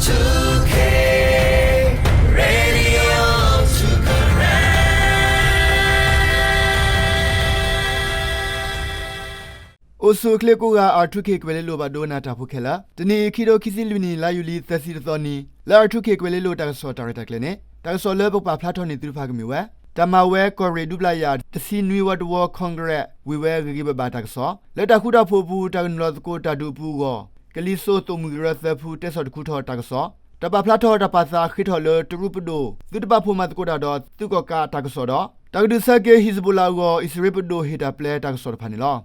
two K Radio two Karen. အိၣ်ဆူၣ်အိၣ်ချ့ကိးဂၤ R two K ကွဲၤလ့လိၤဘၣ်ဒိကနၣ်တၢ်ဖိခဲလၢာ်, တနံၤအံၤ ခံထိခံဆံလွံၢ်နံၣ် လါယူၤလံ သၢဆံတသီနံၤ လၢ R two K ကွဲၤလ့လိၤတၢ်ကစီၣ်တၢ်ရဲၣ်တၢ်ကျဲၤန့ၣ် တၢ်ကစီၣ်လၢပကပာ်ဖျါထီၣ်န့ၢ်သုတဖၣ်ကမ့ၢ်ဝဲ တၢ်မၤဝဲကီၢ်ရ့ၣ်ဒူပျာ်ယာ် တဆံနွံဝီတဝီ Congress ဝံၤဝဲဂ့ၤဂ့ၤဘၣ်ဘၣ်တၢ်ကစီၣ်, လၢတၢ်ဃူတၢ်ဖိးအပူၤ တၢ်ကနုာ်လီၤသကိးတၢ်ဒုးအပူၤအဂီၢ် ကလံၤစိးသိၣ်မှံကရၢသၢဖု တဲဆီၣ်တခူထီၣ်တၢ်ကစီၣ်, တၢ်ပာ်ဖျါထီၣ်တၢ်ပာ်သးဃ့ထီၣ်လၢတရူးပဒိၣ် သုးတပာ်ဖှိၣ်မၤသကိးတၢ်ဒီးသုးကီၣ်ကးတၢ်ကစီၣ်ဒီး တၢ်ကဒုးဆၢက့ၤ Hezbollah အဂီၢ် အံၣ်စရ့လးပဒိၣ်ဟ့ၣ်တၢ်ပျဲတၢ်ကစီၣ်တဖၣ်န့ၣ်လီၤ.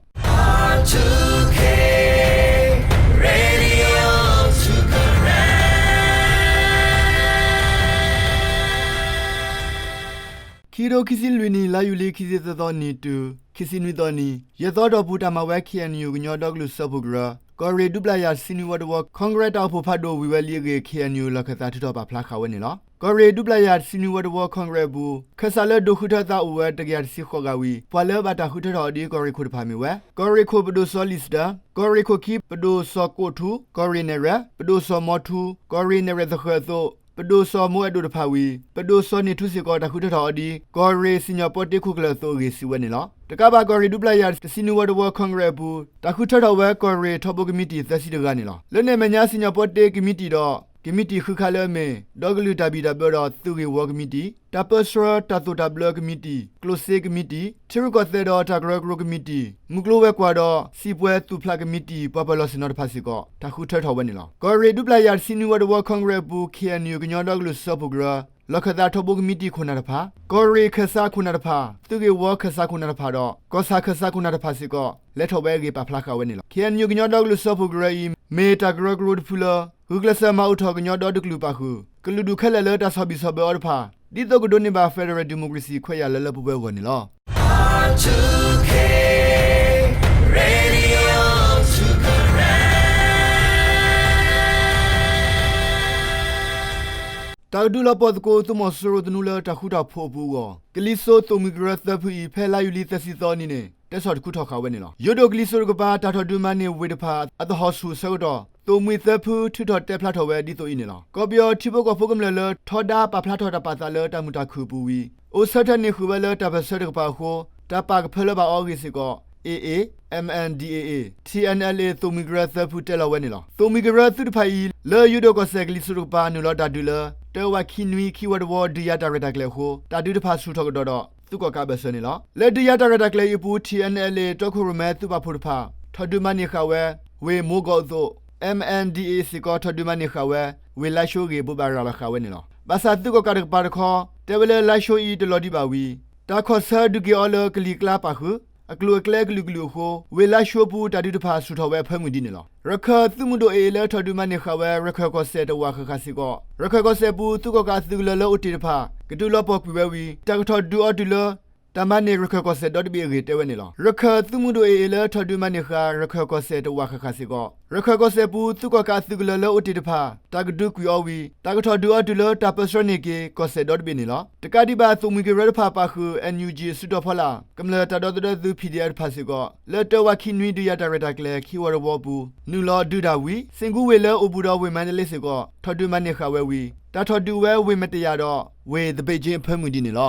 ခံထိခံဆံလွံၢ်နံၣ် လါယူၤလံ ခံဆံသၢသီနံၤတုၤ ခံဆံနွံသီနံၤ ယဲၢ်သီတီၢ်ပူၤ တၢ်မၤဝဲ K N U ကညီဒီကလုာ်စၢဖှိၣ်ကရၢ ကီၢ်ရ့ၣ်ဒူပျာ်ယာ် တဆံနွံဝီတဝီ Congress တၢ်အိၣ်ဖှိၣ်ဖးဒိၣ်ဝံၤဝဲလံအဂ့ၢ် K N U လီၢ်ခၢၣ်သးထုးထီၣ်ပာ်ဖျါဃာ်ဝဲန့ၣ်လီၤ. ကီၢ်ရ့ၣ်ဒူပျာ်ယာ် တဆံနွံဝီတဝီ Congress အပူၤ ခၢၣ်စးလၢဒိးဃုထၢသးအိၣ်ဝဲ တကယၤတဆံဃိးဂၤဝံၤ ပှၤလၢဘၣ်တၢ်ဃုထၢထီၣ်အီၤဒ်ကီၢ်ရ့ၣ်ခိၣ်တဖၣ်မ့ၢ်ဝဲ ကီၢ်ရ့ၣ်ခိၣ်ပဒိၣ်စီၤလံၣ်စတၢၣ်, ကီၢ်ရ့ၣ်ခိၣ်ခံပဒိၣ်စီၤကိးထူ, ကီၢ်ရ့ၣ်နဲၣ်ရွဲၣ် ပဒိၣ်စီၤမီထူ, ကီၢ်ရ့ၣ်နဲၣ်ရွဲၣ်သဃၢၤအသိး ပဒိၣ်စီၤမိအဲၣ်ဒိၣ်တဖၣ်ဝံၤ ပဒိၣ်စီၤန့ၣ်ထူစ့ၢ်ကီး တၢ်ဃုထၢထီၣ်အီၤဒ် ကီၢ်ရ့ၣ်စံၣ်ညီၣ်ပီတ့ခိၣ်ကျၢၢ်အသိးအဂ့ၢ် စံးဝဲန့ၣ်လီၤ. တကးဘၣ် ကီၢ်ရ့ၣ်ဒူပျာ်ယာ် တဆံနွံဝီတဝီ Congress အပူၤ တၢ်ဃုထၢထီၣ်ဝဲ ကီၢ်ရ့ၣ်ထီဘိကမံးတံာ် သၢဆံတဂၤန့ၣ်လီၤ. လၢန့ၣ်အမဲာ်ညါ စံၣ်ညီၣ်ပီတ့ကမံးတံာ်ဒီး ကမံးတံာ်ဃုခါလၢအမ့ၢ် ဒီကလုာ်တၢ်ဘံၣ်တၢ်ဘၢဒီးသုးဂ့ၢ်ဝီကမံးတံာ်, တၢ်ပၢဆှၢတၢ်သိၣ်တၢ်ဘျၢကမံးတံာ်, ကျိၣ်စ့ကမံးတံာ်, ထံရူၢ်ကီၢ်သဲးဒီးတၢ်ကရၢကရိကမံးတံာ်, မုၢ်ကျိၤဝဲၤကွာ်ဒီး စံာ်ပှဲၤသူၣ်ဖျးကမံးတံာ် ပှၤပၢၤလီၢ်ဆ့ၣ်နီၤတဖၣ်စ့ၢ်ကီး တၢ်ဃုထၢထီၣ်ဝဲန့ၣ်လီၤ. ကီၢ်ရ့ၣ်ဒူပျာ်ယာ် တဆံနွံဝီတဝီ Congress အပူၤ K N U ကညီဒီကလုာ်စၢဖှိၣ်ကရၢ လီၢ်ခၢၣ်သးထီဘိကမံးတံာ်ခိၣ်နၢ်တဖၣ်, ကီၢ်ရ့ၣ်ခၢၣ်စးခိၣ်နၢ်တဖၣ်, သုးဂ့ၢ်ဝီခၢၣ်စးခိၣ်နၢ်တဖၣ်ဒီး ကီၢ်ဆၣ်ခၢၣ်စးခိၣ်နၢ်တဖၣ်စ့ၢ်ကီး လဲၤထီၣ်ဝဲအဂ့ၢ် ပာ်ဖျါဃာ်ဝဲန့ၣ်လီၤ. K N U ကညီဒီကလုာ်စၢဖှိၣ်ကရၢအံၤ မ့ၢ်တၢ်ကရၢကရိတဖုလၢ ဂုာ်ကျဲးစၢးမၤအိၣ်ထီၣ်ကညီဒီတကလုာ်ပာ်ဃုာ် ကလုာ်ဒူၣ်ခဲလၢာ်လၢတၢ်ဆီၣ်ဘံၣ်ဆီၣ်ဘၢအီၤတဖၣ် ဒ်သိးကဒိးန့ၢ်ဘၣ် Federal Democracy ခွဲးယာ်လၢလၢပှဲၤပှဲၤအဂီၢ်န့ၣ်လီၤ. တၢ်ကဒုးလီၤပှီၢ်သကိး သုးမီၤစိရိၤသနူလၢတၢ်ဃူတၢ်ဖိးအပူၤအဂီၢ် ကလံၤစိးသိၣ်မှံကရၢသၢဖုအံၤ ဖဲလါယူၤလံသၢဆံသီအနံၤန့ၣ် တဲဆီၣ်တခူထီၣ်ဃာ်ဝဲန့ၣ်လီၤ. ယိၣ်ဒိၣ်ကလံၤစိးတကပၤ တၢ်ထီၣ်ဒုးမၤန့ၢ်ဝ့ၢ်တဖၣ် အသဟီၣ်ဆူၣ်အဆၢကတီၢ် သိၣ်မှံသၢဖု ထုးထီၣ်တဲဖျါထီၣ်ဝဲဒ်သိးအံၤန့ၣ်လီၤ. ကီၢ်ပယီၤထံဖိကီၢ်ဖိကမျၢၢ်လၢ ထီဒါပာ်ဖျါထီၣ်တၢ်ပာ်သးလၢတၢ်မုာ်တၢ်ခုၣ်အပူၤဝံၤ အိၣ်ဆၢထၢၣ်န့ၢ်ဃုာ်ဝဲလၢတၢ်ပၢၢ်ဆၢတကပၤအဃိ တၢ်ပာ်ကဖၢလၢဘၣ်အီၤအဂ့ၢ်စ့ၢ်ကီး A A, M N D A A, T N L A သိၣ်မှံကရၢသၢဖုတဲလီၤဝဲန့ၣ်လီၤ. သိၣ်မှံကရၢသုးတဖၣ်အံၤ လၢယိၣ်ဒိၣ်ကီၢ်စဲၣ်ကလံၤစိးတကပၤ နုာ်လီၤတၢ်ဒုးလၢ တၢဝးခံနွံ ခံဝီတဝီ ဒုးယၤတၢ်ရဲၣ်တၢ်ကျဲၤအဃိ တၢ်ဒုးတဖၣ်ဆူၣ်ထီၣ်ကဒီးဒီး သုးကီၣ်ကးအဘၢၣ်စၢၤန့ၣ်လီၤ. လၢဒုးယၤတၢ်ရဲၣ်တၢ်ကျဲၤအံၤအပူၤ T N L A တီခိၣ်ရိၣ်မဲသုးပာ်ဖှိၣ်တဖၣ် ထီၣ်ဒုးမၤန့ၢ်ဃာ်ဝဲ ဝ့ၢ်မိကိးအသိး M N D A A စ့ၢ်ကီး ထီၣ်ဒုးမၤန့ၢ်ဃာ်ဝဲ ဝ့ၢ်လါၡိအဂ့ၢ် ဘိးဘၣ်ရၤလီၤဃာ်ဝဲန့ၣ်လီၤ. ဘၣ်ဆၣ်သုးကီၣ်ကးတကပၤတခီ တဲဝဲလၢလါၡိအံၤတလီၤဒံးဘၣ်ဝံၤ တၢ်ခီၣ်ဆၢဒုးက့ၤအီၤလၢကလံၤကျါပာ်ဃုာ် အကျိၤအကျဲကလုာ်ကလုာ်အဃိ ဝ့ၢ်လါၡိအပူၤ တၢ်ဒုးတဖၣ်ဆူၣ်ထီၣ်ဝဲအဖၢမုၢ်ဒ်န့ၣ်လီၤ. ရခၢၣ်သုးမုၢ်ဒိၣ် A A လၢထီၣ်ဒုးမၤန့ၢ်ဃာ်ဝဲ ရခၢၣ်ကီၢ်စဲၣ်တဝးဃၣ်ဃၣ်စ့ၢ်ကီး ရခၢၣ်ကီၢ်စဲၣ်ပူၤ သုးကီၣ်ကးအသုးကလၢၤလၢအိၣ်တ့ၢ်တဖၣ် ကဒုးလီၤပှီၢ်ကွံာ်ဝဲဝံၤ တၢ်ကထီၣ်ဒုးအီၤတုၤလၢ တၢ်မၤန့ၢ်ရခၢၣ်ကီၢ်စဲၣ်ဒီတဘ့ၣ်အဂ့ၢ်တဲဝဲန့ၣ်လီၤ. ရခၢၣ်သုးမုၢ်ဒိၣ် A A လၢထီၣ်ဒုးမၤန့ၢ်ဃာ် ရခၢၣ်ကီၢ်စဲၣ်တဝးဃၣ်ဃၣ်စ့ၢ်ကီး ရခၢၣ်ကီၢ်စဲၣ်ပူၤ သုးကီၣ်ကးအသုးကလၢၤလၢအိၣ်တ့ၢ်တဖၣ် တၢ်ကဒုးကွံာ်အီၤဝံၤ တၢ်ကထီၣ်ဒုးအီၤတုၤလၢတၢ်ပၢဆှၢန့ၢ်က့ၤ ကီၢ်စဲၣ်ဒီတဘ့ၣ်န့ၣ်လီၤ. တကးဒံးဘၣ် သိၣ်မှံကရၢတဖၣ်ပာ်ဃုာ် N U G အစုတီၤဖီလာ် ကမျၢၢ်တၢ်ဒီသဒၢသုး P D F တဖၣ်စ့ၢ်ကီး လၢတၢဝးခံနွံ ဒုးယၤတၢ်ရဲၣ်တၢ်ကျဲၤ ခံဝီတဝီပူၤ နုာ်လီၤဒုးတၢ်ဝံၤ စ့ၣ်ကူဝ့ၢ်လၢအိၣ်ဘူးဒီးဝ့ၢ်မါတလ့စ့ၢ်ကီး ထီၣ်ဒုးမၤန့ၢ်ဃာ်ဝဲဝံၤ တၢ်ထီၣ်ဒုးဝဲဝ့ၢ်မတယၤဒီး ဝ့ၢ်သဘ့ၣ်ကၠ့အဖၢမုၢ်ဒ်န့ၣ်လီၤ.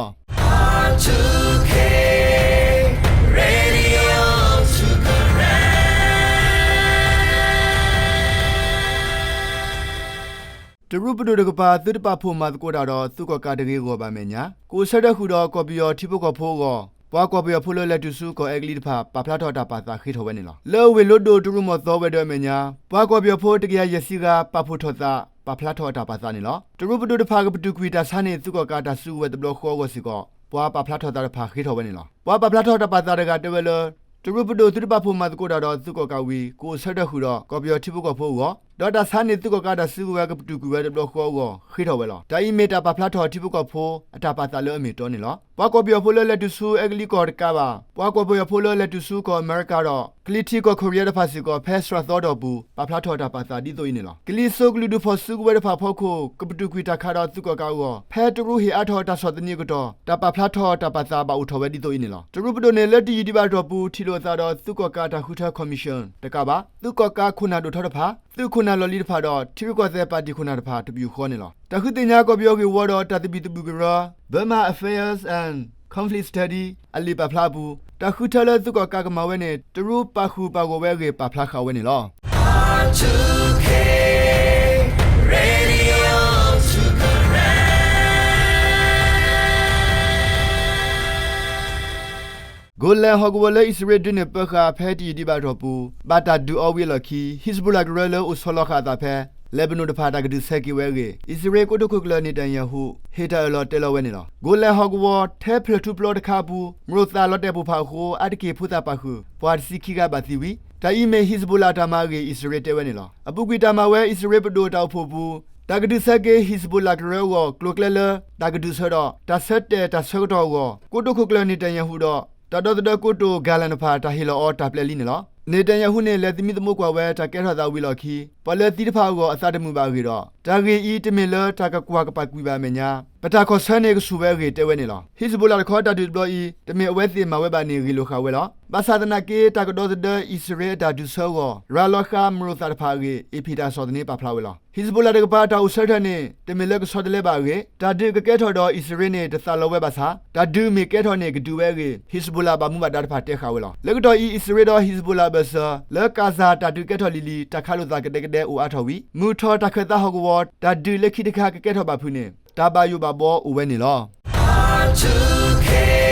တရူးပဒိၣ်တကပၤ သုးတပာ်ဖှိၣ်မၤသကိးတၢ်ဒီးသုးကီၣ်ကးတဂ့ၤအဂီၢ်ဘၣ်အမဲာ်ညါ ကအိၣ်ဆၢထၢၣ်ဃုာ်ဒီးကီၢ်ပယီၤထံဖိကီၢ်ဖိအဂီၢ် ပှၤကီၢ်ပယီၤဖိလၢလဲၤတုၤဆူကီၢ်အဲကလံးတဖၣ် ပာ်ဖျါထီၣ်တၢ်ပာ်သးဃ့ထီၣ်ဝဲန့ၣ်လီၤ. လၢဝ့ၢ်လိဒိၣ်တရူးမီၢ်သီဝဲၤဒၢးအမဲာ်ညါ ပှၤကီၢ်ပယီၤဖိတကယၤယဲၢ်ဆံဂၤ ပာ်ဖှိၣ်ထီၣ်သး ပာ်ဖျါထီၣ်အတၢ်ပာ်သးန့ၣ်လီၤ. တရူးပဒိၣ်တဖၣ်ကပတုာ်ကွံာ်တၢ်ဆါန့ၢ်သုးကီၣ်ကးတၢ်စုကဝဲၤတဘျီဃီအဂီၢ်စ့ၢ်ကီး ပှၤပာ်ဖျါထီၣ်သးတဖၣ်ဃ့ထီၣ်ဝဲန့ၣ်လီၤ. ပှၤပာ်ဖျါထီၣ်တၢ်ပာ်သးတဂၤတဲဝဲလၢ တရူးပဒိၣ်သုးတပာ်ဖှိၣ်မၤသကိးတၢ်ဒီးသုးကီၣ်ကးဝံၤ ကအိၣ်ဆၢထၢၣ်ဃုာ်ဒီးကီၢ်ပယီၤထံဖိကီၢ်ဖိအဂီၢ် ဒီးတၢ်ဆါန့ၢ်သုးကီၣ်ကးတၢ်စုကဝဲၤကပတုာ်ကွံာ်ဝဲတဘျီဃီအဂီၢ် ဃ့ထီၣ်ဝဲလီၤ. တၢ်အံၤမ့ၢ်တၢ်ပာ်ဖျါထီၣ်ထံဖိကီၢ်ဖိအတၢ်ပာ်သးလၢအမ့ၢ်အတီန့ၣ်လီၤ. ပှၤကီၢ်ပယီၤဖိလၢလဲၤတုၤဆူအဲကလံးကီၢ်တကးဘၣ် ပှၤကီၢ်ပယီၤဖိလၢလဲၤတုၤဆူကီၢ်အမဲရကၤဒီး ကလံၤထံးကီၢ်ခိရံယါတဖၣ်စ့ၢ်ကီး ဖဲစှၤသီတီၢ်ပူၤ ပာ်ဖျါထီၣ်တၢ်ပာ်သးဒ်သိးအံၤန့ၣ်လီၤ. ကလံၤစိးကလုာ်ဒူၣ်ဖီၣ်စုကဝဲၤတဖၣ်အဖီခိၣ် ကပတုာ်ကွံာ်တၢ်ခးဒီးသုးကီၣ်ကးအဂီၢ် ဖဲတရူးဟ့ၣ်အါထီၣ်တၢ်ဆီၣ်သနံးအကတီၢ် တၢ်ပာ်ဖျါထီၣ်တၢ်ပာ်သးဘၣ်အိၣ်ထီၣ်ဝဲဒ်သိးအံၤန့ၣ်လီၤ. တရူးပဒိၣ်န့ၣ် လၢတယံာ်ဒံးဘၣ်အတီၢ်ပူၤ ထံၣ်လိာ်အသးဒီးသုးကီၣ်ကးတၢ်ဃုထၢ commission တကးဘၣ် သုးကီၣ်ကးခိၣ်နၢ်ဒိၣ်ထီတဖၣ် သုး တၢ်ဃုထၢတၢ်လီၢ်လံၤတဖၣ်ဒီး ထံရူၢ်ကီၢ်သဲးပၣ်တံၣ်ခိၣ်နၢ်တဖၣ်တပယူာ်ဃီန့ၣ်လီၤ. တၢ်ဃုသ့ၣ်ညါကီၢ်ပယီၤဂ့ၢ်ဝီဒီးတၢ်သဘံၣ်သဘုၣ်ကရၢ Burma Affairs and Conflict Study အလံာ်ပာ်ဖျါအပူၤ တၢ်ဃုထၢလၢသုးကီၣ်ကးကမၤဝဲန့ၣ် တရူးပာ်ဃုာ်ပာ်ဂီၢ်ဝဲအဂ့ၢ် ပာ်ဖျါဃာ်ဝဲန့ၣ်လီၤ. ဂိၤလၢၣ်ဟီၣ်ကဝီၤလၢအံၣ်စရ့လးဒုးန့ၢ်ပၢဃာ် ဖဲတယံာ်ဒံးဘၣ်အတီၢ်ပူၤ ဘၣ်တၢ်ဒုးအီၤဝံၤအလီၢ်ခံ ဟံးစဘိလးကရၢ လၢအိၣ်ဆီလီၤဃာ်အသးဖဲ လဲၣ်ဘနိၣ်တဖၣ် တၢ်ကဒုးဆၢက့ၤဝဲအဂ့ၢ် အံၣ်စရ့လးကိတိာ်ခိၣ်ကျၢၢ် န့ၣ်တၢ်ယၣ်ဟူး ဟ့ၣ်တၢ်အၢၣ်လီၤတဲလီၤဝဲန့ၣ်လီၤ. ဂိၤလၢၣ်ဟီၣ်ကဝီၤ ထဲဖျၢၣ်ထူပျီတခါအပူၤ မရိၣ်သၣ်လီၤတဲာ်ပိၢ်ဖးအဃိ အါတက့ၢ်ဖိသၣ်ပာ်ဃုာ် ပှၤတဆံခံဂၤဘၣ်သံဝံၤ တၢ်အံၤမ့ၢ်ဟံးစဘိလးအတၢ်မၤအဂ့ၢ် အံၣ်စရ့လးတဲဝဲန့ၣ်လီၤ. အပူၤကွံာ်တၢ်မၤဝဲ အံၣ်စရ့လးပဒိၣ်တၢ်အိၣ်ဖှိၣ်အပူၤ တၢ်ကဒုးဆၢက့ၤ ဟံးစဘိလးကရၢအဂီၢ် ကျိၤကျဲလၢ တၢ်ကဒုးဆၢဒီး တၢ်ဆၢတဲာ်တၢ်ဆၢကတီၢ်အဂီၢ် ကိတိာ်ခိၣ်ကျၢၢ် န့ၣ်တၢ်ယၣ်ဟူးဒီး တၢ်ဒီသဒၢကိတိာ် ကၣ်လဲၣ်တဖၣ် တၢ်ဟ့ၣ်လီၤအီၤတၢ်ပျဲလံန့ၣ်လီၤ. န့ၣ်တၢ်ယၣ်ဟူးန့ၣ် လဲၤသမံသမိးကွၢ်ဝဲ တၢ်ကဲထီၣ်သးဝံၤအလီၢ်ခံ ပှၤလၢသံတဖၣ်အဂီၢ် အသးတမုာ်ဘၣ်အဂ့ၢ်ဒီး တၢ်ဂ့ၢ်အံၤတမ့ၢ်လၢတၢ်ကကွၢ်ကပာ်ကွံာ်ဘၣ်အမဲာ်ညါ ပတၢ်ခီၣ်ဆၢန့ၣ်ကဆူၣ်ဝဲအဂ့ၢ်တဲဝဲန့ၣ်လီၤ. ဟံးစဘိလးတခီ တၢ်ဒုးတဘျီအံၤ တမ့ၢ်အဝဲသ့ၣ်မၤဝဲဘၣ်န့ၣ် ဂ့ၢ်လိာ်ဃာ်ဝဲလီၤ. ဘၣ်ဆၣ်သနာ်က့ တၢ်ကဒီသဒၢအံၣ်စရ့လးအတၢ်ဒုးဆၢအဂီၢ် ရၤလီၤဃာ်မရိၣ်သၣ်တဖၣ်အဂ့ၢ် AP တၢ်ကစီၣ်သန့ ပာ်ဖျါဝဲလီၤ. ဟံးစဘိလးတကပၤ တၢ်အိၣ်ဆၢထၢၣ်န့ၣ် တမ့ၢ်လၢကဆီတလဲဘၣ်အဂ့ၢ် တၢ်ဒုးကကဲထီၣ်ဒီး အံၣ်စရ့လးန့ၣ် တသးလီဝဲဘၣ်ဆၣ် တၢ်ဒုးမ့ၢ်ကဲထီၣ်န့ၣ် ကဒုးဝဲအဂ့ၢ် ဟံးစဘိလးဘၣ်မူဘၣ်ဒါတဖၣ်တဲဃာ်ဝဲလီၤ. လၢကတီၢ်အံၤ အံၣ်စရ့လးဒီးဟံးစဘိလးအဘၢၣ်စၢၤ လၢကၣ်စၣ်တၢ်ဒုးကဲထီၣ်လံၤလံၤ တၢ်ခးလိာ်သးကဒဲကဒဲအိၣ်အါထီၣ်ဝံၤ မုၢ်ထီၣ်တၢ်ခၢၣ်သးဟီၣ်ကဝီၤ တၢ်ဒုးလၢခံတခါကကဲထီၣ်ဘၣ်ဖုးန့ၣ် တၢ်ဘၣ်ယိၣ်ဘၣ်ဘှီအိၣ်ဝဲန့ၣ်လီၤ.